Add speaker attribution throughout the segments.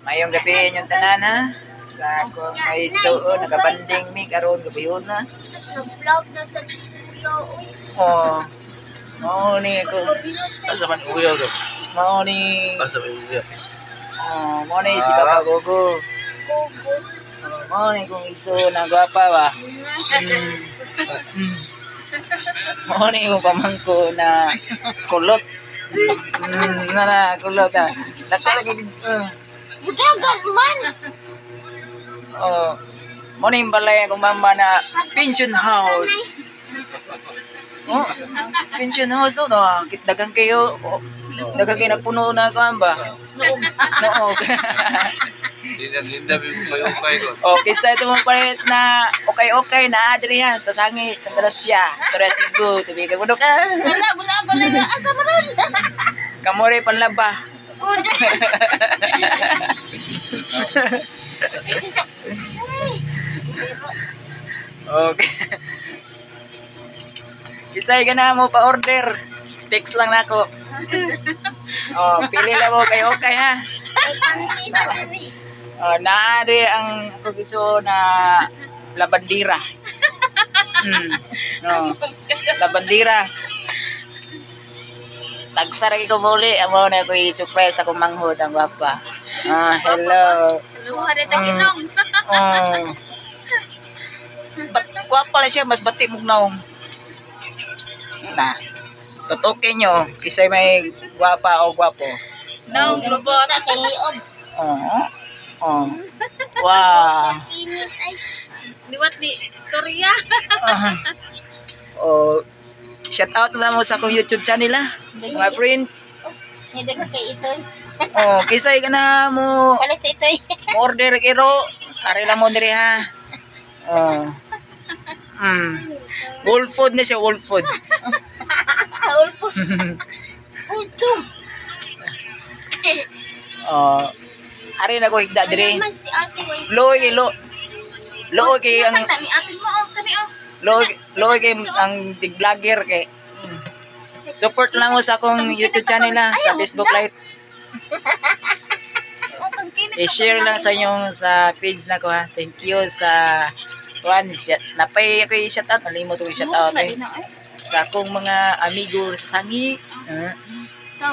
Speaker 1: Mayong gabi inyong tanan ha. Sa akong may igsuon, nagabanding mi karon gabi na.
Speaker 2: Nag-vlog na sa si Kuya. Uy,
Speaker 1: Oh. Mao ni ako.
Speaker 3: Asa man uyaw to?
Speaker 1: Mao ni
Speaker 3: Asa man uyaw?
Speaker 1: Oh, mao ni si Papa Gogo.
Speaker 2: Gogo.
Speaker 1: Oh, mao ni kong igsuon na gwapa ba. Mao ni akong pamangko na kulot. Na na kulot ah. Dako lagi.
Speaker 2: Budagan man!
Speaker 1: Oh. Mao ni yung balay akong mama na pension house. Oh, pension house oh, no. Daghang kayo. Oh, daghang kayo napuno na kuan ba? Noog.
Speaker 3: Linda linda may ukay ko.
Speaker 1: Oh, kaysa ito mo palit na okay-okay na adri ha sa sangi sa Gracia. Sa Resigo, tubi ka ka.
Speaker 2: Wala, wala, wala na. Asa man ron?
Speaker 1: Kamore panlaba.
Speaker 2: Uda.
Speaker 1: Okay. Kisay ka na mo pa-order. Text lang nako. Oh, pili lang mo kay okay ha.
Speaker 2: Ay, panty sa diri.
Speaker 1: Oh, naari ang ako gusto na labandira. No. Labandira. Tagsa ra ko muli, amo na ko i-surprise akong manghod ang gwapa. Ah, hello.
Speaker 4: Luha na tag inom.
Speaker 1: Oh. Ba't gwapa na siya, mas bati mong naong. Na. Tutukin nyo, kisay may gwapa o gwapo.
Speaker 4: Naong robot.
Speaker 2: Kay liog.
Speaker 1: Oo. Oh. Wow.
Speaker 2: Sinit ay.
Speaker 4: Liwat ni Toria.
Speaker 1: Ah. Oh, shout out na mo sa akong YouTube channel ah. Mga friend.
Speaker 2: Hindi ko kay itoy.
Speaker 1: Oh, kisay ka na mo
Speaker 2: Palit sa itoy.
Speaker 1: order kiro. Ari lang mo diri ha. Oh. Whole food na siya, whole food.
Speaker 2: Ulpo. Ulto.
Speaker 1: Oh. Ari na ko higda diri.
Speaker 2: Ano man si Ate Wais?
Speaker 1: Loy kay lo. Loy kay ang
Speaker 4: Kanta ni atin mo oh, kani oh.
Speaker 1: loy loy kay ang tig vlogger kay. Support lang mo sa akong YouTube channel ha, sa Facebook Live.
Speaker 4: Oh, tangkinig.
Speaker 1: I-share lang sa inyong sa feeds na ko ha. Thank you sa kuan shout napay ako i-shout out, nalimot ko i-shout out eh. Sa akong mga amigo sa sangi. Ah,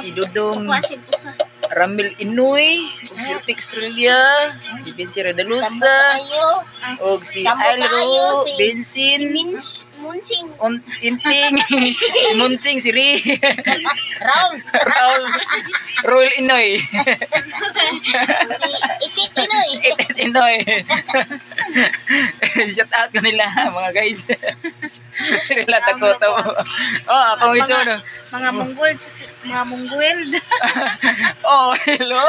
Speaker 1: si Dudong
Speaker 4: Kwasin usa.
Speaker 1: Ramil Inoy, ug si Utik Estrella, si Vinci Redalusa,
Speaker 2: Ayo.
Speaker 1: ug si
Speaker 2: Tamo kaayo,
Speaker 1: Alro
Speaker 2: si- Si
Speaker 1: Bensin,
Speaker 2: Minch. Munching.
Speaker 1: Inting, si Munsing, si Ri,
Speaker 2: Raul.
Speaker 1: Raul, Roel Inoy,
Speaker 2: Si Itit Inoy.
Speaker 1: Itit Inoy. Shout out ko nila mga guys. Sila tako to. Oh, akong ito no.
Speaker 4: Mga Mongol, mga Mongol.
Speaker 1: Oh, hello.